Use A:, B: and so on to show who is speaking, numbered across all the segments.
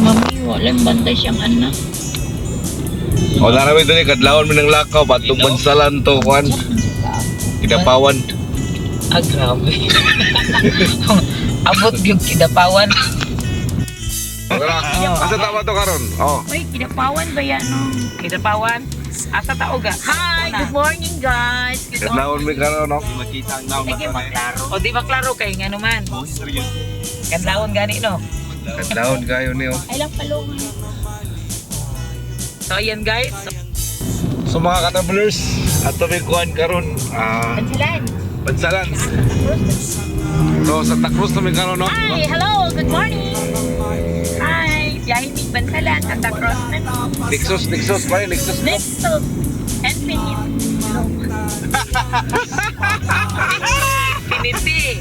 A: Mami, walang bantay siyang anak.
B: O narami diri kadlawon mi ng lakaw patong Bansalan to kuan. Kidapawan.
C: Ah, grabe. Abot yung Kidapawan.
B: Asa tama to karon? Oh.
A: Uy, Kidapawan ba yan, no?
C: Kidapawan. Asa tao ga?
A: Hi! Good morning, guys! Good morning.
B: Kadlawon mi karon no.
A: Sige, maklaro.
C: O di ba klaro kay nga naman? Kadlawon gani no.
B: Kadlawon kayo niyo.
A: Ay lang palungan.
C: So ayan guys.
B: So mga ka-travelers, ato mi kuan karon. Ah,
A: Bansalan.
B: Bansalan. So Santa Cruz na mi karon no.
A: Hi! Hello! Good morning! Hi! Biyahe mig Bansalan. Santa Cruz na no.
B: Lexus, Lexus, pare Lexus.
A: Nexus Infinite.
C: Infinity.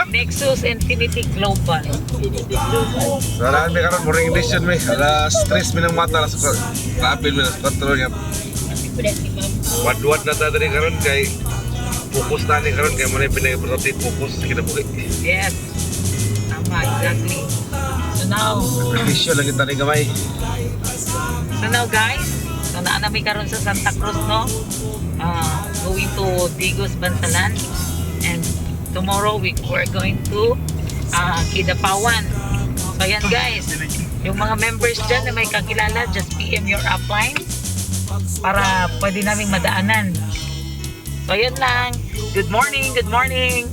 C: Nexus Infinity Global.
A: Infinity Global.
B: So naan mi karon morning edition mi. Alas 3 mi ng mata alas 4. Rapid mi alas 4 nga.
A: Happy si Ma'am.
B: Wadwad na ta diri karon kay focus na ni karon kay mo na pinag-importante focus kinabuhi.
C: Yes. Tama, exactly. So now,
B: Sakripisyo lang kita ni gamay.
C: So now guys, so naa na mi karon sa Santa Cruz no. Going to Digos Bansalan and tomorrow we're going to Kidapawan. So ayan guys, yung mga members dyan na may kakilala, just PM your upline para pwede naming madaanan. So ayan lang. Good morning, good morning.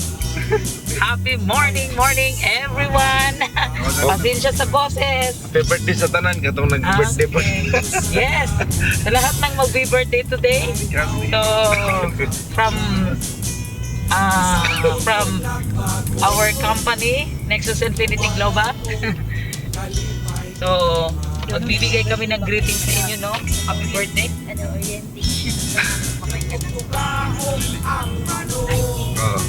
C: Happy morning, morning everyone. Pasensya sa boses.
B: Happy birthday sa tanan katong nag-birthday po.
C: Okay. Yes. Sa lahat ng magbe-birthday today. So, from our company, Nexus Infinity Global. So, magbibigay kami ng greeting sa inyo, no? Happy birthday.
A: Ano, orientation.
B: Oh.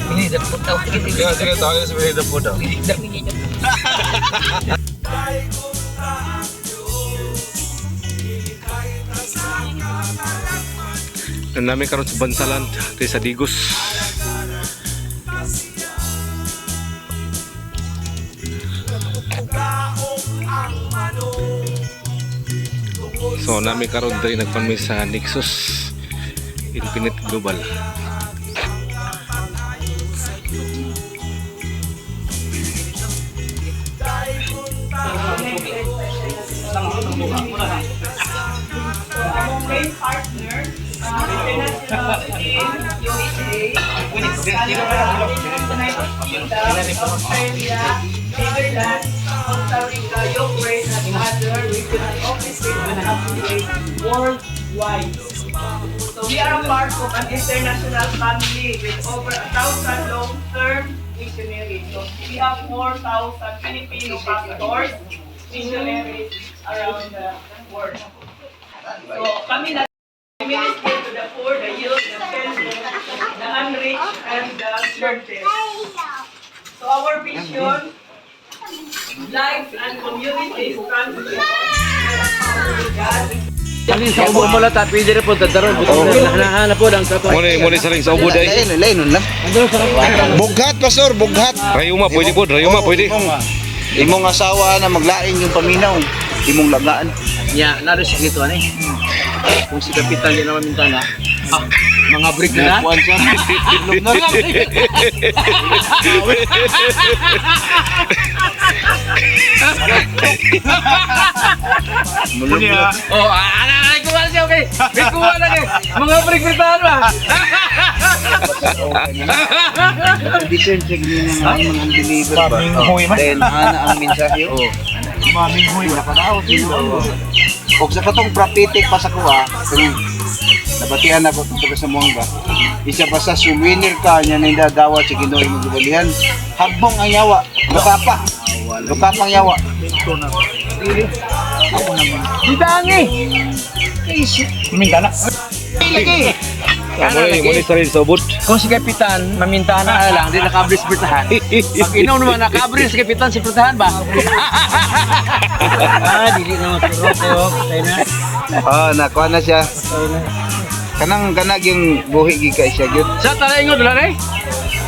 C: Hindi na po tawag kasi.
B: Sige, sige, tawagin sa Pineda po daw. Ang namin karon sa Bansalan, diri sa Digos. So nami karon diri nagpan mi sa Nexus Infinite Global.
D: Main partner, international in USA, Canada, United Kingdom, Australia, Netherlands, Costa Rica, Ukraine, and other regional offices and affiliates worldwide. So we are a part of an international family with over 1,000 long-term missionaries. So we have 4,000 Filipino pastors, missionaries around the world. So kami na ministry to the poor, the youth, the children, the unreached, and the churches. So our vision, lives and communities transformed by God.
E: Sa ubo mo lang, pwede rin po, tadaron. Hanahanap po lang sa
B: Muna muna sa ring sa ubod ay.
F: Lain, lain nun lang. Bughat, pastor, bughat.
B: Rayuma pwede po, rayuma pwede.
F: Imong asawa na maglaing yung paminaw. Imong lagaan.
E: Nya, naro siya dito, ano eh. Kung si Kapitan di naman minta na, ah, mga break na na.
F: Kuan siya. Itlog na lang. Mulog-mulog.
E: Oh, ah, ana, ana, kuha na siya, okay. May kuha na kayo. Mga break mintahan ba?
F: Bisan siya ganina nga ang mga deliver ba? Then, ana ang mensahe. Oh. Maminghoy. Og sa katong prophetic pa sa kuha, kung nabatian na ba kung sa muang ba, isa pa sa sumwinner ka niya na indadawa sa Ginoo imong gibalihan. Hagbong ang yawa, luka pa. Luka pang yawa.
E: Didangi! Minta na. Lagi!
B: Muna muna sa ring sa ubod.
E: Kung si Kapitan, maminta na lang, di nakabris bertahan. Pag inaw naman, nakabris si Kapitan, si bertahan ba? Ah, dili na maturo ko. Patay na.
F: Ah, nakuha na siya. Kanang kanag yung buhi gid kay siya gyud.
E: Sa talaingon wala na eh.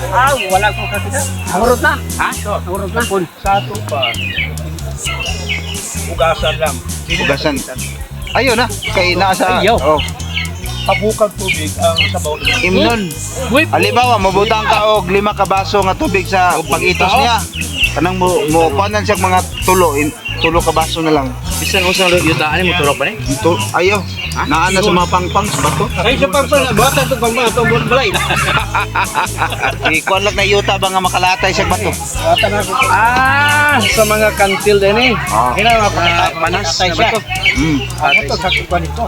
D: Ah, wala ko kakita.
E: Hurot na. Ha? Hurot na.
D: Sa ato pa. Ugasan lang.
F: Ugasan. Ayo na kay naa sa
E: Ayaw.
F: oh,
D: Pabukag tubig ang sabaw.
F: imnon.
E: Uy,
F: Halimbawa, mabutang ka og 5 ka baso nga tubig sa pag-itos niya. Kanang mo mo kuanan siya mga tulo, tulo ka baso na lang.
E: Bisan usang yutaan mo turok ba ni?
F: To, ayo. Naa na sa mga pangpang sa bato.
D: Ay, sa pangpang, buhatan itong pangpang, itong balay.
F: Ikuan lang na yuta ba nga makalatay siya bato.
D: Buhatan ako.
E: Ah, sa mga kantil din eh.
F: Ah.
E: Ah, panas na ba to?
D: Ako to sa kuwan ito.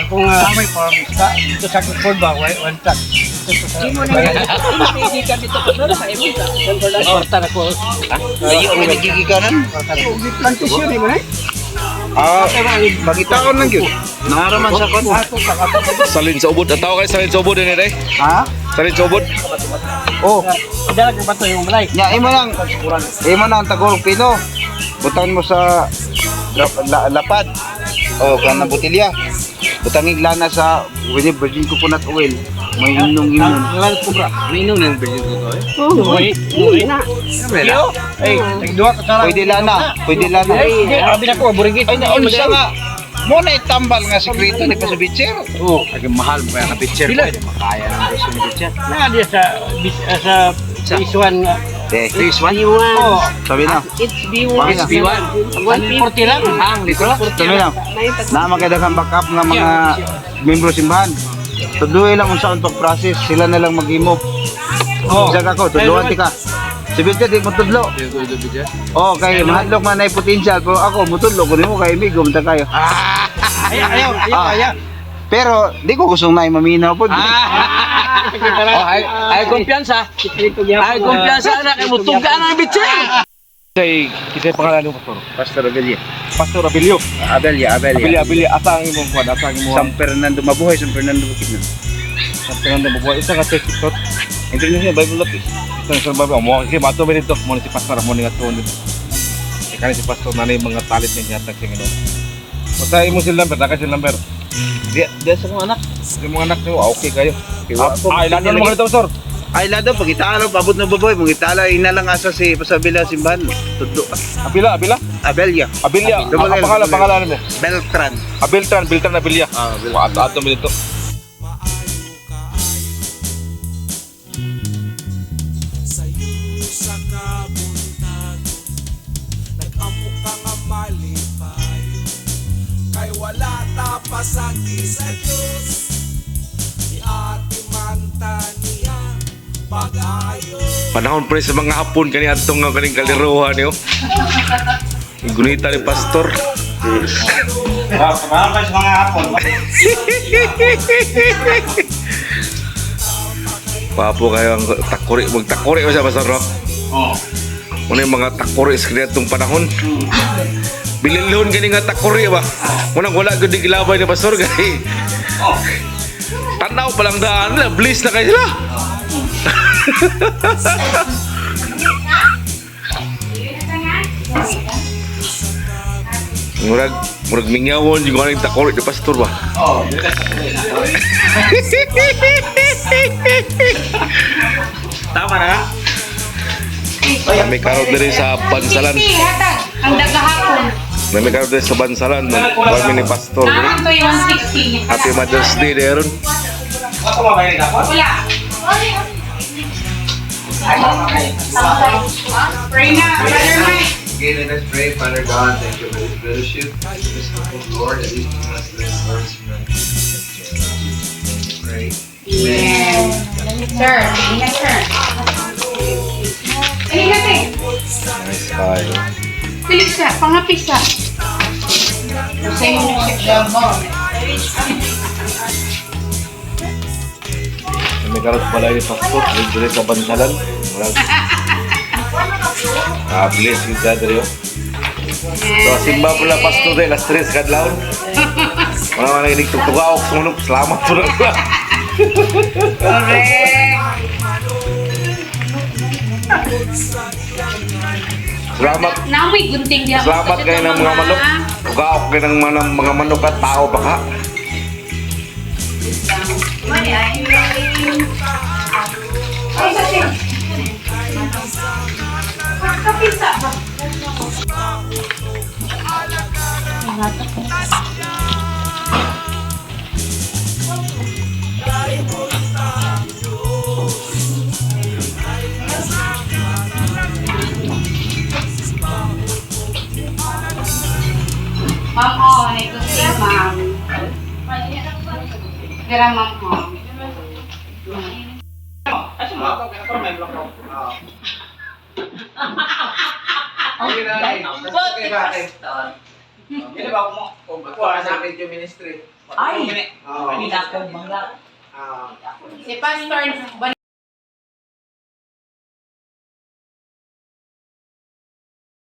D: Kung may farm ka, ito sa kuwan ba, one touch. Ito sa Kwarta na ko.
F: Layo ang nagigikanan.
D: Plantasyon eh, man eh.
F: Ah, pagitaon lang gyud. Naaraman sa kon.
B: Salin sa ubod. Ang tao kayo salin sa ubod din eh.
F: Ha?
B: Salin sa ubod.
F: Oh,
D: Dala ko bato yung balay.
F: nya imo lang. Imo na ang tagol pino. Butan mo sa lapad. O kana botelya. Butangig lana sa virgin coconut oil. May imnong imnon.
E: May inom ng virgin ko eh.
D: Uy, uy na.
E: Yo.
D: Ay, nagduha ka sa
F: Pwede lana, pwede lana.
D: Ay, hindi, abi na ko, burigit.
F: Ay, naunsa nga. Mo na itambal nga sekreto ni Pasubitser.
E: Oh, kaya mahal mo kaya ka picture.
D: Pila?
E: Pwede makaya ng presyo ni picture.
D: Na diya sa sa B1 nga.
F: Eh,
E: This one?
D: Oh,
F: sabi na.
C: It's B1.
F: Sabi na.
E: B1.
D: 140 lang.
E: Ang litro?
F: Sabi na. Naa magkadaghang backup nga mga membro simbahan. Tuduy lang unsaon pag-process, sila na lang maghimo.
D: Oh.
F: Unsa ka ko, tudluan ti ka. Si Bitcher, di mo tudlo. Oh, kay mahadlok man ay potential pero ako mutudlo ko nimo kay migo man ta kayo.
D: Ayaw, ayaw, ayaw,
F: Ah.
D: ayaw.
F: Pero di ko gustong na maminaw pod.
E: Oh, ay kumpiyansa. Ay kumpiyansa na kay mutugaan ang picture.
B: Kay kisay pangalan mo, Pastor.
F: Pastor Abelia.
B: Pastor Abilio.
F: Abelia,
B: Abilio,
F: Abelia.
B: Abilio. Asa ang imong kuan? Asa ang imong
F: San Fernando mabuhay, San Fernando Bukidnon.
B: San Fernando mabuhay. Isa ka church ito.
F: International Bible Office.
B: Isa sa Bible. Mo kasi mato ba dito? Mo ni si Pastor mo ni nga tuon dito. Ikaw ni si Pastor na mga talit ni yatag sa Ginoo. Basta imo sila number, naka sila number.
F: Di, di sa kong anak.
B: Yung mga anak niyo, ah, okay kayo.
F: Iwa po.
B: Ah, ilan na mga dito, Pastor?
F: Ay lado pagitalo pabot na baboy, mangitala ina lang asa si Pasabila simbahan. Tudlo.
B: Abila, Abila?
F: Abelia.
B: Abilia.
F: Double
B: Ang
F: L,
B: pangalan,
F: double L.
B: pangalan mo.
F: Beltran.
B: Abiltran, Biltran Abilia.
F: Ah,
B: Ato ato mo dito.
G: Sayo sa kabuntagon, nag-ampo ka nga malipayo, kay wala ta pasagi sa Diyos. Ni ate man ta niya pag-ayo.
B: Panahon pre sa mga hapon kani atong nga kaning kaliroha niyo. Gunita ni pastor. Papo kayo ang takuri, magtakuri ko sa pastor no?
E: Oh.
B: Muna yung mga takuri sa kanitong panahon. Bililhon kani nga takuri ba? Munang wala gud ni gilabay ni pastor kay. Tanaw pa lang daan nila, bliss na kayo sila. Murag murag mingawon yung kanang takuri ni pastor ba?
E: Oh, Tama na.
B: May karot diri sa Bansalan.
A: Hatag. Ang dagahapon.
B: May karot diri sa Bansalan. Kami ni pastor. diri.
A: Naman to yung 160.
B: Happy Mother's Day meron.
A: Wala. Pray na, Brother Mike.
H: Again, let us pray, Father God, thank you for this fellowship. This of Lord, that is to us this verse from Pray.
A: Amen. Sir, sige na, sir. Ano na, te?
B: Nice kayo.
A: Pisa, pangapisa. Sa'yo na siya.
B: May karot pala ni pastor diri sa Bansalan. Murag. Ah, bless you God diri. oh. So simba pula pastor diri alas 3 kadlawon. Wala man naginig tugtugaok sumunod. Salamat po na.
A: Correct.
B: Salamat.
A: Nawi, gunting diya.
B: Salamat kayo ng mga manok. Tugaok kayo ng mga manok at tao baka.
I: Dira, ma'am, ho.
H: Okay na eh.
C: Ambot ni Pastor.
H: Hindi ba mo? Kuha sa video ministry.
C: Ay!
H: Oo.
C: Hindi ako mga
H: Ah.
I: Si Pastor,